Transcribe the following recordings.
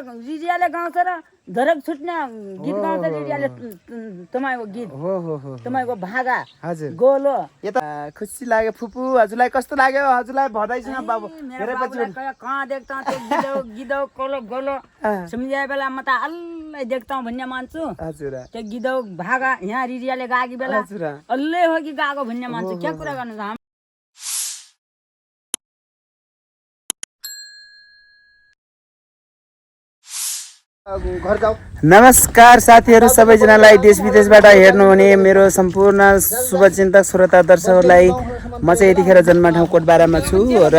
रिडियाले गाउँछ र धरक छुट्ने गीत गाउँछ रिडियाले तपाईँको गीत हो हो हो तपाईँको भागा हजुर गोलो यता खुसी लाग्यो फुपू हजुरलाई कस्तो लाग्यो हजुरलाई बधाई छ बाबु धेरै पछि कहाँ देख्छ त्यो गिदौ कोलो गोलो सम्झाए बेला म त अल्लै देख्छ भन्ने मान्छु हजुर त्यो गिदौ भागा यहाँ रिडियाले गाएको बेला अल्लै हो कि गएको भन्ने मान्छु के कुरा गर्नु छ नमस्कार साथीहरू सबैजनालाई देश विदेशबाट हेर्नुहुने मेरो सम्पूर्ण शुभचिन्तक श्रोता दर्शकहरूलाई म चाहिँ यतिखेर जन्म ठाउँ कोटबारामा छु र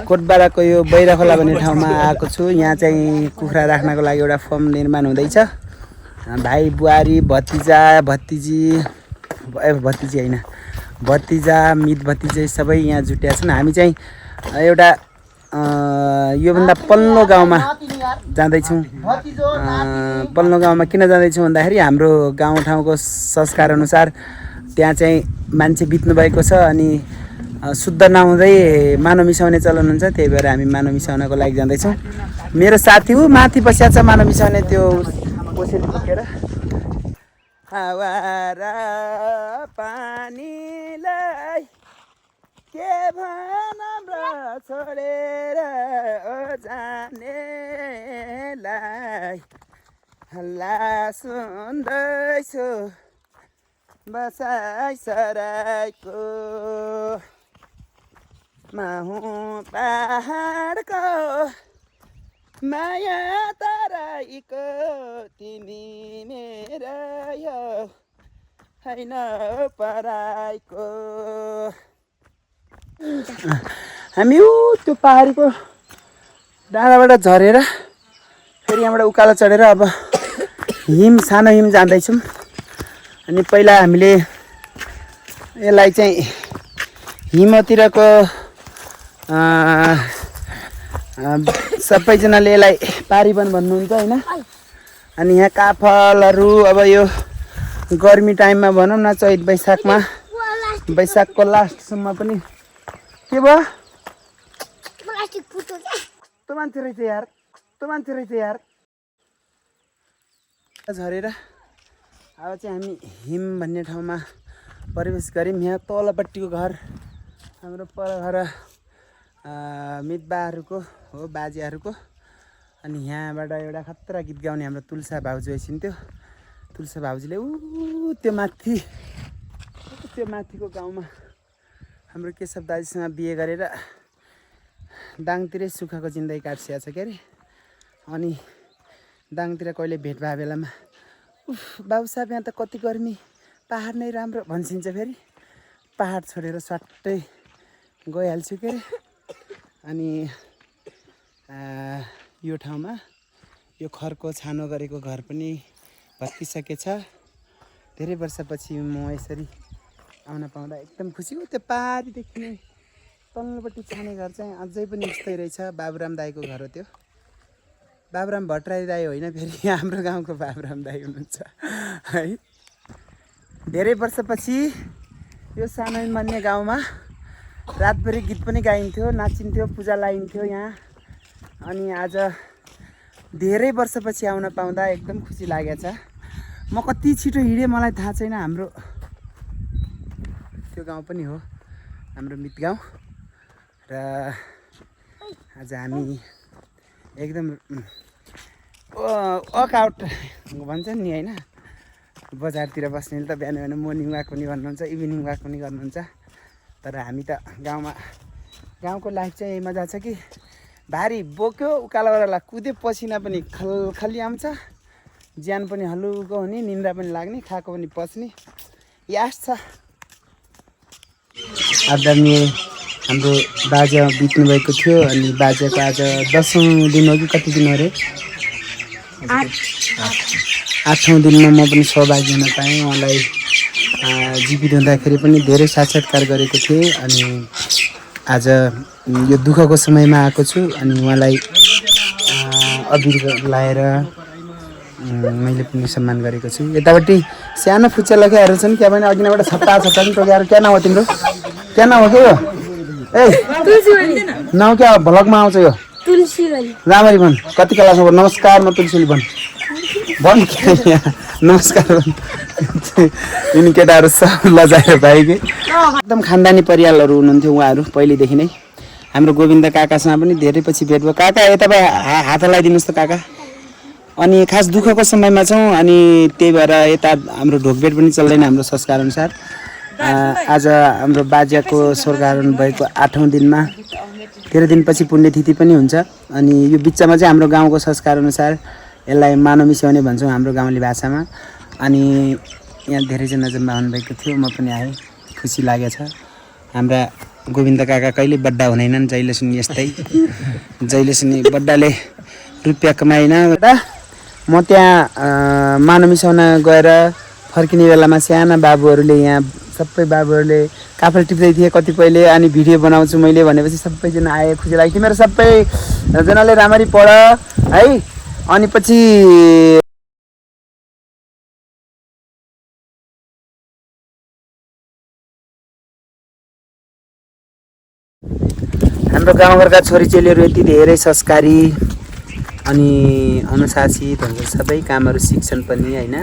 कोटबाराको यो बैराखोला भन्ने ठाउँमा आएको छु। यहाँ चाहिँ कुखुरा राख्नको लागि एउटा फर्म निर्माण हुँदैछ। भाइ बुहारी भतिजा भतिजी भतिजी होइन भतिजा मित भतिजे सबै यहाँ जुटेका छन्। हामी चाहिँ एउटा योभन्दा पल्लो गाउँमा जाँदैछौँ। पल्लो गाउँमा किन जाँदैछौँ भन्दाखेरि हाम्रो गाउँठाउँको संस्कार अनुसार त्यहाँ चाहिँ मान्छे बित्नु भएको छ अनि शुद्ध नहुँदै मानव मिसाउने चलन हुन्छ। त्यही भएर हामी मानव मिसाउनको लागि जाँदैछौँ। मेरो साथी हो माथि बसिया छ मानव मिसाउने त्यो पोसेली पुगेर हावा र पानीलाई के भनम छोडेर जानेलाई हल्ला सुन्दैछु बसाइ सराइको माहु पहाडको माया तराईको तिमी मेरो यो होइन पराईको। हामी त्यो पहाडीको डाँडाबाट झरेर फेरि यहाँबाट उकालो चढेर अब सानो हिम जाँदैछौँ। अनि पहिला हामीले यसलाई चाहिँ हिमतिरको सबैजनाले यसलाई पारीवन भन्नुहुन्छ होइन। अनि यहाँ काफलहरू अब यो गर्मी टाइममा भनौँ न चैत वैशाखमा वैशाखको लास्टसम्म पनि के भयो त्यो मान्छे रहेछ यार झरेर अब चाहिँ हामी हिम भन्ने ठाउँमा प्रवेश गऱ्यौँ। यहाँ तलपट्टिको घर हाम्रो पर घर मितबाहरूको हो बाजेहरूको। अनि यहाँबाट एउटा खतरा गीत गाउने हाम्रो तुलसा भाउजू आइसिन्थ्यो। तुलसा भाउजूले त्यो माथिको गाउँमा हाम्रो केशव दाजुसँग बिहे गरेर दाङतिरै सुखको जिन्दगी काटिसकेको छ के अरे। अनि दाङतिर कहिले भेट भए बेलामा बाबु साहब यहाँ त कति गर्मी पहाड नै राम्रो भन्छिन्छ। फेरि पहाड छोडेर सट्टै गइहाल्छु के अरे। अनि यो ठाउँमा यो खरको छानो गरेको घर पनि भत्किसकेछ। धेरै वर्षपछि म यसरी आउन पाउँदा एकदम खुसी हो। त्यो पहाडीदेखि नै तल्लोपट्टि छाने घर चाहिँ अझै पनि यस्तै रहेछ। बाबुराम दाईको घर हो त्यो। बाबुराम भट्टराई दाई होइन फेरि हाम्रो गाउँको बाबुराम दाई हुनुहुन्छ है। धेरै वर्षपछि यो सानो मान्ने गाउँमा रातभरि गीत पनि गाइन्थ्यो नाचिन्थ्यो पूजा लाइन्थ्यो यहाँ। अनि आज धेरै वर्षपछि आउन पाउँदा एकदम खुसी लागेको छ। म कति छिटो हिँडेँ मलाई थाहा छैन। हाम्रो त्यो गाउँ पनि हो हाम्रो मित गाउँ। र आज हामी एकदम वर्कआउट भन्छ नि होइन। बजारतिर बस्नेले त बिहान बिहान मर्निङ वाक पनि गर्नुहुन्छ इभिनिङ वाक पनि गर्नुहुन्छ। तर हामी त गाउँको लाइफ चाहिँ यही मजा छ कि भारी बोक्यो उकालोबाट कुद्यो पसिना पनि खलखली आउँछ ज्यान पनि हलुको हुने निन्द्रा पनि लाग्ने खाएको पनि पच्ने यास छ। आदरणीय हाम्रो बाजे बित्नु भएको थियो। अनि बाजेको आज 10औँ दिन हो कि कति दिन हो अरे 8औँ दिनमा म पनि सहभागी हुन पाएँ। उहाँलाई जीवित हुँदाखेरि पनि धेरै साक्षात्कार गरेको थिएँ। अनि आज यो दुःखको समयमा आएको छु। अनि उहाँलाई अबिर लाएर मैले पनि सम्मान गरेको छु। यतापट्टि सानो फुच्चा लखेहरू छन् क्या भने अघिबाट छत्ता नि टोकेर क्या नाम हो तिम्रो क्या नाम हो के यो ए नाउँ क्या भ्लगमा आउँछ यो तुलसीवली राम्ररी भन् कति क्लासमा भन् नमस्कार म तुलसीले भन् भन् नमस्कार भन् यिनी केटाहरू सब लजाएर भाइ कि एकदम खानदानी परिवारहरू हुनुहुन्थ्यो उहाँहरू पहिलेदेखि नै हाम्रो गोविन्द काकासँग पनि धेरै पछि भेट भयो काका यता भए हात हलाइदिनुहोस् त काका अनि खास दुःखको समयमा छौँ अनि त्यही भएर यता हाम्रो ढोकभेट पनि चल्दैन हाम्रो संस्कार अनुसार आज हाम्रो बाजेको स्वर्गारोहण भएको 8औं दिनमा 13 दिनपछि पुण्यतिथि पनि हुन्छ अनि यो बिचमा चाहिँ हाम्रो गाउँको संस्कार अनुसार यसलाई मानव मिसाउने भन्छौँ हाम्रो गाउँले भाषामा अनि यहाँ धेरैजना जम्मा हुनुभएको थियो म पनि आएँ खुसी लागेछ हाम्रा गोविन्द काका कहिले बड्डा हुँदैनन् जहिले सुनि यस्तै जहिले सुनि बड्डाले रुपियाँ कमाइन म त्यहाँ मानव मिसाउन गएर फर्किने बेलामा साना बाबुहरूले यहाँ सबै बाबुहरूले काफल टिप्दै थिए कतिपयले अनि भिडियो बनाउँछु मैले भनेपछि सबैजना आए खुसी लाग्यो तिमीहरू सबैजनाले राम्ररी पढ है अनि पछि हाम्रो गाउँघरका छोरीचेलीहरू यति धेरै संस्कारी अनि अनुशासित हुन्छ सबै कामहरू सिक्छन् पनि होइन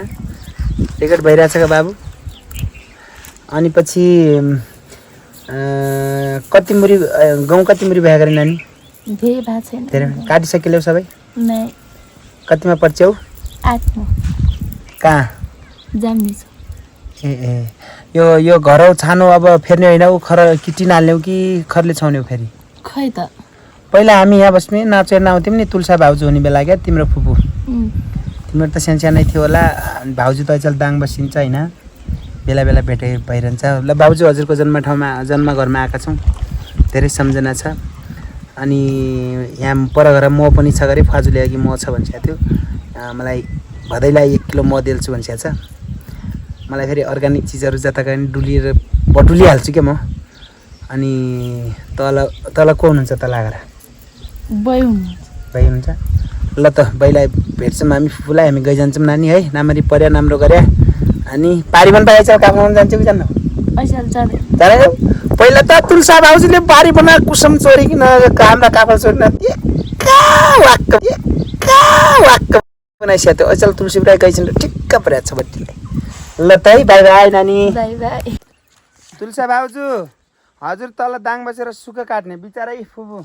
रेकर्ड भइरहेछ का बाबु अनि पछि कति मुरी गाउँ कति मुरी भए गरे नानी धेरै भएको छैन धेरै काटिसकेलौ सबै नै कतिमा पढ्छौ 8 मा कहाँ जाम्ने छु ए यो घरौ छानो अब फेर्ने होइन उ खर किटिन हाल्ने कि खरले छाउने हो फेरि खै त पहिला हामी यहाँ बस्ने नाचेर नआउँथ्यौँ नि तुलसा भाउजू हुने बेला क्या तिम्रो फुपू तिम्रो त सानसानै थियो होला भाउजू त अचेल दाङ बसिन्छ होइन बेला बेला भेटे भइरहन्छ ल भाउजू हजुरको जन्मघरमा आएका छौँ धेरै सम्झना छ अनि यहाँ पर घर मह पनि छ गरे फाजुले अघि मह छ भनिसकेको थियो मलाई भदैलाई 1 किलो मह दिल्छु भनिसकेको छ मलाई फेरि अर्ग्यानिक चिजहरू जताका पनि डुलिएर बटुलिहाल्छु क्या म अनि तल को हुनुहुन्छ त लागेर बइ हुनुहुन्छ ल त बैलाई भेट्छौँ हामी फुफुलाई हामी गइ जान्छौँ नानी है राम्ररी पर्या राम्रो गरे अनि पारीवन पाएछ काममा जान्छौ कि जान्नौ असल जाँदै जाँदैनौ पहिला त तुलसा भाउजूले बारी बना कुसुम चोरिकन हाम्रा काफल चोरिन वाक्क बनाइसकेको थियो अचल तुलसी पुरा गइछन् ठिक्क परेको छ बट्टीलाई ल त है बाई बाई नानी बाई बाई तुलसा भाउजू हजुर तल दाङ बसेर सुख काट्ने बिचारै फुपू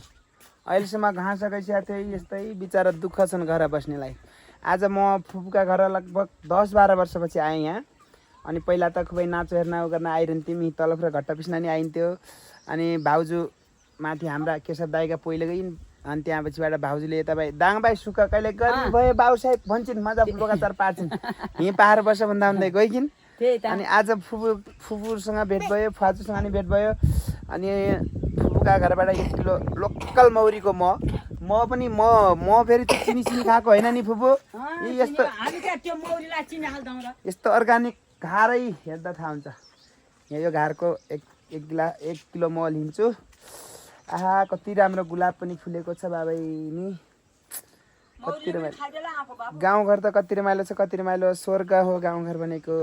अहिलेसम्म घाँस गइसकेको थियो यस्तै बिचारा दुःख छन् घर बस्नेलाई आज म फुपूका घर लगभग 10-12 वर्षपछि आएँ यहाँ अनि पहिला त खुबै नाच हेर्न गर्न आइरहन्थ्यौँ तलफ्र घट्टा पिस्ना नि आइन्थ्यो अनि भाउजू माथि हाम्रा केशव दाइका पहिला गइन् अनि त्यहाँ पछिबाट भाउजूले यता भाइ दाङ भाइ सुख कहिले गरी भयो बाउ साहेब भन्छन् मजा बोकाचार पार्छन् हिँ पाहाड वर्ष भन्दा भन्दै गइकिन् अनि आज फुपूसँग भेट भयो फाजुसँग नि भेट भयो अनि फुपूका घरबाट 1 किलो लोकल मौरीको म पनि म फेरि चिनी खाएको होइन नि फुपू यस्तो यस्तो अर्ग्यानिक घारै हेर्दा थाहा हुन्छ यहाँ यो घारको 1 किलो म लिन्छु आहा कति राम्रो गुलाब पनि फुलेको छ बाबै नि कति रमाइलो गाउँघर त कति रमाइलो छ कति रमाइलो स्वर्ग हो गाउँघर भनेको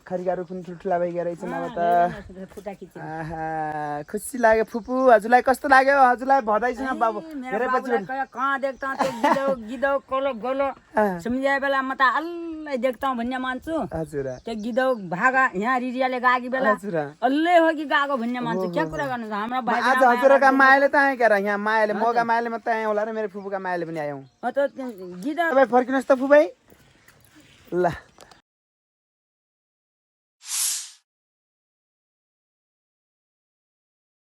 खरिका रुख पनि ठुल्ठुला भइगयो रहेछन् अब त आहा खुसी लाग्यो फुपू हजुरलाई कस्तो लाग्यो हजुरलाई भदैसँग बाबु धेरै पछि कहाँ देख्छौ त्यो गिदौ कोलो गोलो सम्झाए बेला म त अल्लै देख्छौ भन्ने मान्छु हजुर त्यो गिदौ भागा यहाँ रिरियाले गागी बेला अल्लै हो कि गाको भन्ने मान्छु के कुरा गर्नु हाम्रो भाइ आज हजुरका मायाले त आए के र यहाँ मायाले मगा मायाले मात्रै आए होला र मेरो फुपूका मायाले पनि आयौ त गिदौ तपाईँ फर्किनुहोस् त फुपै ल